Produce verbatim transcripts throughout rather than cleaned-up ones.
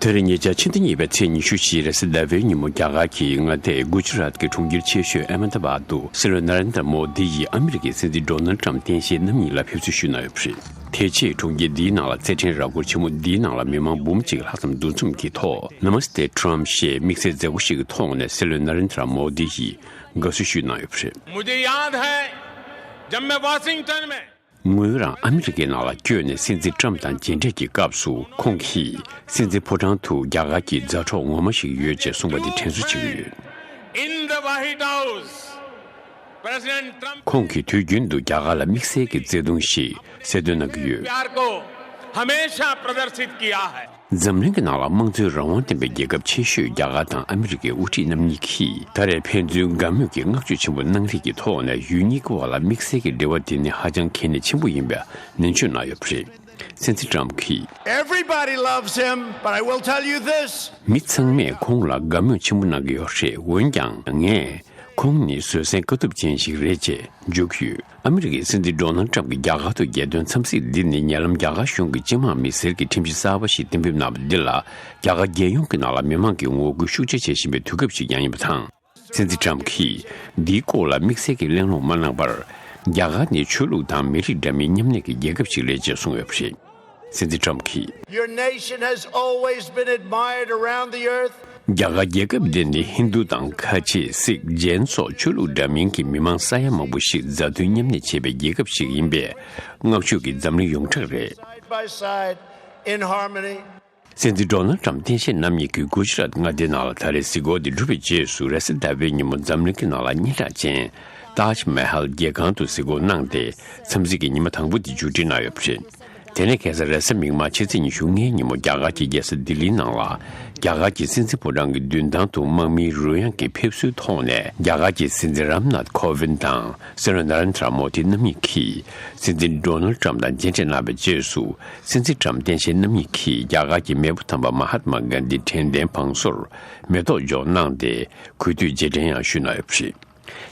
དེ་རིང་ཉེ་ཆར་ཕྱི་ཟླ་གཉིས་པའི་ཚེས་ཉི་ཤུ་བཞི་རེས་གཟའ་ཟླ་བའི་ཉིན་མོ། རྒྱ་གར་གྱི་མངའ་སྡེ་གུ་ཇི་རཱཏ་ཀྱི་གྲོང་ཁྱེར་ཆེ་ཤོས་ཨ་མེ་ད་བཱད་དུ་སྲིད་བློན་ན་རེན་དྲ་མོ་དི་ཡིས་ཨ་མི་རི་ཀའི་སྲིད་འཛིན་ཌོ་ནལ་ཊམ་སྟངས་དཔྱལ་རྣམ་གཉིས་ལ་ཕེབས་བསུ་ཞུས་གནང་ཡོད་པ་རེད། དེ་རྗེས་གྲོང་ཁྱེར་འདིའི་ནང་ལ་རྩེད་འགྲན་ར་སྐོར་ཆེན་མོ་འདིའི་ནང་ལ་མི་མང་འབུམ་གཅིག་ལྷག་ཙམ་འདུ་འཛོམས་ཀྱིས་ཐོག Namaste Trump ཞེས་དམིགས་བསལ་མཛད་སྒོ་ཞིག་གི་ཐོག་ནས་སྲིད་བློན་ན་རེན་དྲ་མོ་དི་ཡིས་དགའ་བསུ་ཞུས་གནང་ཡོད་པ་རེད། मुझे याद है, जब मैं वाशिंगटन में ངོས་རང་ཨ་མི་རི་ཀའི་ནང་ལ་བསྐྱོད་ནས་སྲིད་འཛིན་ཊམ་དང་མཇལ་འཕྲད་ཀྱི་སྐབས་སུ། ཁོང་གིས་སྲིད་འཛིན་ཕོ་བྲང་དུ་རྒྱ་གར་གྱི་མཛའ་གྲོགས་ངོ་མ་ཞིག་ཡོད་ཅེས་གསུངས་པ་དེ་དྲན་གསོ་བྱེད་ཀྱི་ཡོད། In the White House, President Trump ཁོང་གིས་དུས་རྒྱུན་དུ་རྒྱ་གར་ལ་དམིགས་བསལ་གྱི་བརྩེ་དུང་ཞིག་གསལ་སྟོན་གནང་གི་ཡོད། प्यार को हमेशा प्रदर्शित किया है। འཛམ་གླིང་གི་ནང་ལ་དམངས་གཙོའི་རང་དབང་ལྡན་པའི་རྒྱལ་ཁབ་ཆེ་ཤོས་རྒྱ་གར་དང་ཨ་མི་རི་ཀའི་དབུ་ཁྲིད་རྣམ་གཉིས་ཀྱིས་ད་རེས་ཕན་ཚུན་དགའ་མོས་ཀྱིས་བསྔགས་བརྗོད་ཆེན་པོ་གནང་རེས་ཀྱི་ཐོག་ནས་ཡུལ་གཉིས་ཀྱི་བར་ལ་དམིགས་བསལ་གྱི་འབྲེལ་བ་དེ་ནི་ཧ་ཅང་གལ་གནད་ཆེན་པོ་ཡིན་པ་ནན་བརྗོད་གནང་ཡོད་པ་རེད། སྲིད་འཛིན་ཊམ་གྱིས། Everybody loves him, but I will tell you this. མི་ཚང་མས་ཁོང་ལ་དགའ་མོས་ཆེན་པོ་གནང་གི་ཡོད་རེད། འོན་ཀྱང་ངས་ཁོང་ནི་བཟོད་བསྲན་དཀའ་ཐུབ་ཅན་ཞིག་རེད་ཅེས་བརྗོད་ཀྱི་ཡོད། ཨ་མི་རི་ཀའི་སྲིད་འཛིན་ཌོ་ནལ་ཊམ་གྱིས་རྒྱ་གར་དུ་རྒྱལ་དོན་འཚམས་གཟིགས་འདི་ནི་ཉེ་ལམ་རྒྱ་གར་གཞུང་གིས་སྤྱི་དམངས་མི་སེར་གྱི་ཁྲིམས་གཞི་གསར་པ་ཞིག་གཏན་འབེབས་གནང་བ་འདི་ལ་རྒྱ་གར་རྒྱལ་ཡོངས་ཀྱི་ནང་ལ་མི་མང་གིས་ངོ་རྒོལ་ཤུགས་ཆེ་བྱེད་བཞིན་པའི་དུས་སྐབས་ཤིག་ཀྱང་ཡིན་པ་དང་། སྲིད་འཛིན་ཊམ་གྱིས་འདིའི་སྐོར་ལ་དམིགས་བསལ་གྱི་གླེང་སློང་མ་གནང་བར། རྒྱ་གར་ནི་ཆོས་ལུགས་དང་མི་རིགས་འདྲ་མིན་མཉམ་གནས་ཀྱི་རྒྱལ་ཁབ་ཅིག་རེད་ཅེས་གསུངས་ཡོད་པ་རེད། སྲིད་འཛིན་ཊམ་གྱིས། Your nation has always been admired around the earth. རྒྱ་གར་རྒྱལ་ཁབ་འདི་ནི་ཧིན་རྡུ་དང་ཁ་ཆེ། སིག་རྒྱན་སོགས་ཆོས་ལུགས་འདྲ་མིན་གྱི་མི་མང་ས་ཡ་མང་པོ་ཞིག་མཛའ་མཐུན་མཉམ་གནས་བྱེད་པའི་རྒྱལ་ཁབ་ཞིག་ཡིན་པས། བསྔགས་བརྗོད་ཀྱི་འཛམ་གླིང་ཡོངས་གྲགས་རེད། Side by side in harmony. སྲིད་འཛིན་ཌོ་ནལ་ཊམ་སྟངས་དཔྱལ་རྣམ་གཉིས་ཀྱིས་གུ་ཇི་རཱཏ་མངའ་སྡེའི་ནང་ལ་ད་རེས་གཟིགས་སྐོར་དེ་གྲུབ་པའི་རྗེས་སུ་རེས་གཟའ་ཟླ་བའི་ཉིན་མོ་འཛམ་གླིང་གི་ནང་ལ་སྙན་གྲགས་ཅན་ཏཱཇ་མ་ཧལ་རྒྱལ་ཁང་དུ་གཟིགས་སྐོར་གནང་སྟེ། འཚམས་གཟིགས་ཀྱི་ཉི་མ་དང་པོ་དེ་མཇུག་སྒྲིལ་གནང་ཡོད་པ་རེད། དེ་ནས་ཁ་སང་རེས་གཟའ་མིག་དམར་ཕྱི་ཚེས་ཉི་ཤུ་ལྔའི་ཉིན་མོ་རྒྱ་གར་གྱི་རྒྱལ་ས་ལྡི་ལིའི་ནང་ལ་རྒྱ་གར་གྱི་སྲིད་འཛིན་ཕོ་བྲང་གི་མདུན་ཐང་དུ་དམག་མིའི་རོལ་དབྱངས་ཀྱི་ཕེབས་བསུའི་ཐོག་ནས་རྒྱ་གར་གྱི་སྲིད་འཛིན་རམ་ནཱཐ་ཁོ་ཝིན་དང་སྲིད་བློན་ན་རེན་དྲ་མོ་དི་རྣམ་གཉིས་ཀྱིས་སྲིད་འཛིན་ཌོ་ནལ་ཊམ་དང་མཇལ་འཕྲད་གནང་བའི་རྗེས་སུ། སྲིད་འཛིན་ཊམ་སྟངས་དཔྱལ་རྣམ་གཉིས་ཀྱིས་རྒྱ་གར་གྱི་མེས་པོ་དམ་པ་མ་ཧཱ་ཏྨ་གྷན་དྷིའི་དྲན་རྟེན་བང་སོར་མེ་ཏོག་འཇོག་གནང་སྟེ་གུས་འདུད་རྗེས་དྲན་ཡང་ཞུས་གནང་ཡོད་པ་རེད།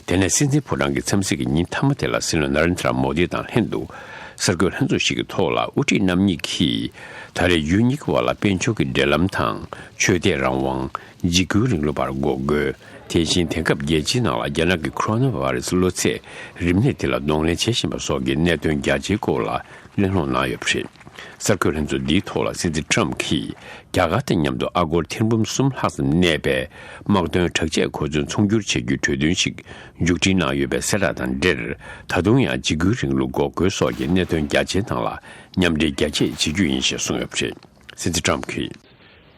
དེ་ནས་སྲིད་འཛིན་ཕོ་བྲང་གི་འཚམས་གཟིགས་ཀྱི་ཉིན་མཐའ་མ་དེ་ལ་སྲིད་བློན་ན་རེན་དྲ་མོ་དི་དང་ལྷན་དུ་གསར་འགོད་ལྷན་ཚོགས་ཤིག་གི་ཐོག་ལ་དབུ་ཁྲིད་རྣམ་གཉིས་ཀྱིས་ད་རེས་ཡུལ་གཉིས་ཀྱི་བར་ལ་དཔལ་འབྱོར་གྱི་འབྲེལ་ལམ་དང་ཆོས་དད་རང་དབང་། འཇིགས་སྐུལ་རིང་ལུགས་པར་འགོག་རྒོལ། དེ་བཞིན་དེང་སྐབས་རྒྱལ་སྤྱིའི་ནང་ལ་རྒྱ་ནག་གི་ཁོ་རོ་ན་བྷ་ཡི་རེ་སི་གློ་ཚད་རིམས་ནད་དེ་ལ་གདོང་ལེན་བྱེད་བཞིན་པ་སོགས་ཀྱི་གནད་དོན་རྒྱ་ཆེའི་སྐོར་ལ་གླེང་སློང་གནང་ཡོད་པ་རེད། གསར་འགོད་ལྷན་ཚོགས་འདིའི་ཐོག་ལ་སྲིད་འཛིན་ཊམ་གྱིས་རྒྱ་གར་དང་མཉམ་དུ་ཨ་སྒོར་ཐེར་འབུམ་གསུམ་ལྷག་ཙམ་གནས་པའི་དམག་དོན་དྲག་ཆས་གོ་མཚོན་ཚོང་སྒྱུར་བྱ་རྒྱུའི་གྲོས་མཐུན་ཞིག་མཇུག་སྒྲིལ་གནང་ཡོད་པའི་གསལ་བསྒྲགས་དང་འབྲེལ། ད་དུང་ཡང་འཇིགས་སྐུལ་རིང་ལུགས་འགོག་རྒོལ་སོགས་ཀྱི་གནད་དོན་རྒྱ་ཆེའི་ནང་ལ་མཉམ་འབྲེལ་རྒྱ་སྐྱེད་བྱེད་རྒྱུ་ཡིན་ཞེས་གསུངས་ཡོད་པ་རེད། སྲིད་འཛིན་ཊམ་གྱིས།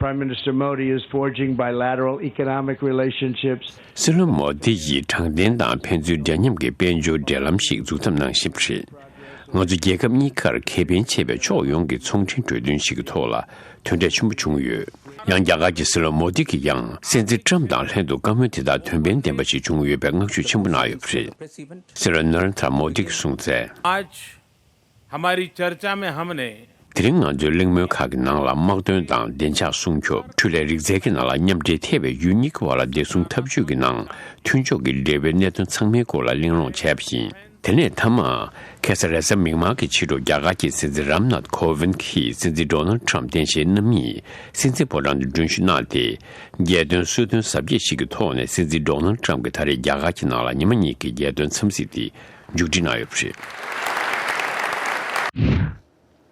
Prime Minister Modi is forging bilateral economic relationships. སྲིད་བློན་མོ་དི་ཡིས་དྲང་བདེན་དང་ཕན་ཚུན་འདྲ་མཉམ་གྱི་དཔལ་འབྱོར་འབྲེལ་ལམ་ཞིག་འཛུགས་ཐབས་གནང་བཞིན་པ་རེད། ང་ཚོ་རྒྱལ་ཁབ་གཉིས་ཀར་ཁེ་ཕན་ཆེ་བའི་ཕྱོགས་ཡོངས་ཀྱི་ཚོང་འབྲེལ་གྲོས་མཐུན་ཞིག་གི་ཐོག་ལ་མཐུན་འབྲེལ་ཆེན་པོ་བྱུང་ཡོད། ཡང་རྒྱ་གར་གྱི་སྲིད་བློན་མོ་དི་གིས་ཀྱང་སྲིད་འཛིན་ཊམ་དང་ལྷན་དུ་བཀའ་མོལ་དེ་དག་དོན་ཕན་ལྡན་པ་ཞིག་བྱུང་ཡོད་པའི་བསྔགས་བརྗོད་ཆེན་པོ་གནང་ཡོད་པ་རེད། སྲིད་བློན་ན་རེན་དྲ་མོ་དི་གིས་གསུངས་གསལ། आज हमारी चर्चा में हमने དེ་རིང་ང་ཚོའི་གླེང་མོལ་ཁག་གི་ནང་ལ་དམག་དོན་དང་བདེ་འཇགས་སྲུང་སྐྱོབ། འཕྲུལ་ལས་རིག་རྩལ་གྱི་ནང་ལ་མཉམ་འབྲེལ་ཐེ་བའི་ཡུལ་གཉིས་ཀྱི་བར་ལ་བདེ་སྲུང་འཐབ་ཇུས་ཀྱི་ནང་མཐུན་ཕྱོགས་ཀྱི་འབྲེལ་བའི་གནད་དོན་ཚང་མའི་སྐོར་ལ་གླེང་སློང་བྱས་པ་ཡིན། དེ་ནས་མཐའ་མ། ཁ་སང་རེས་གཟའ་མིག་དམར་གྱི་ཕྱི་དྲོ་རྒྱ་གར་གྱི་སྲིད་འཛིན་རམ་ནཱཐ་ཁོ་ཝིན་གྱིས་སྲིད་འཛིན་ཌོ་ནལ་ཊམ་སྟངས་དཔྱལ་རྣམ་གཉིས་སྲིད་འཛིན་ཕོ་བྲང་དུ་མགྲོན་ཞུ་གནང་སྟེ། རྒྱལ་དོན་གསོལ་སྟོན་གཟབ་རྒྱས་ཤིག་གི་ཐོག་ནས་སྲིད་འཛིན་ཌོ་ནལ་ཊམ་གྱིས་ད་རེས་རྒྱ་གར་གྱི་ནང་ལ་ཉི་མ་གཉིས་ཀྱི་རྒྱལ་དོན་འཚམས་གཟིགས་དེ་མཇུག་སྒྲིལ་གནང་ཡོད་པ་རེད།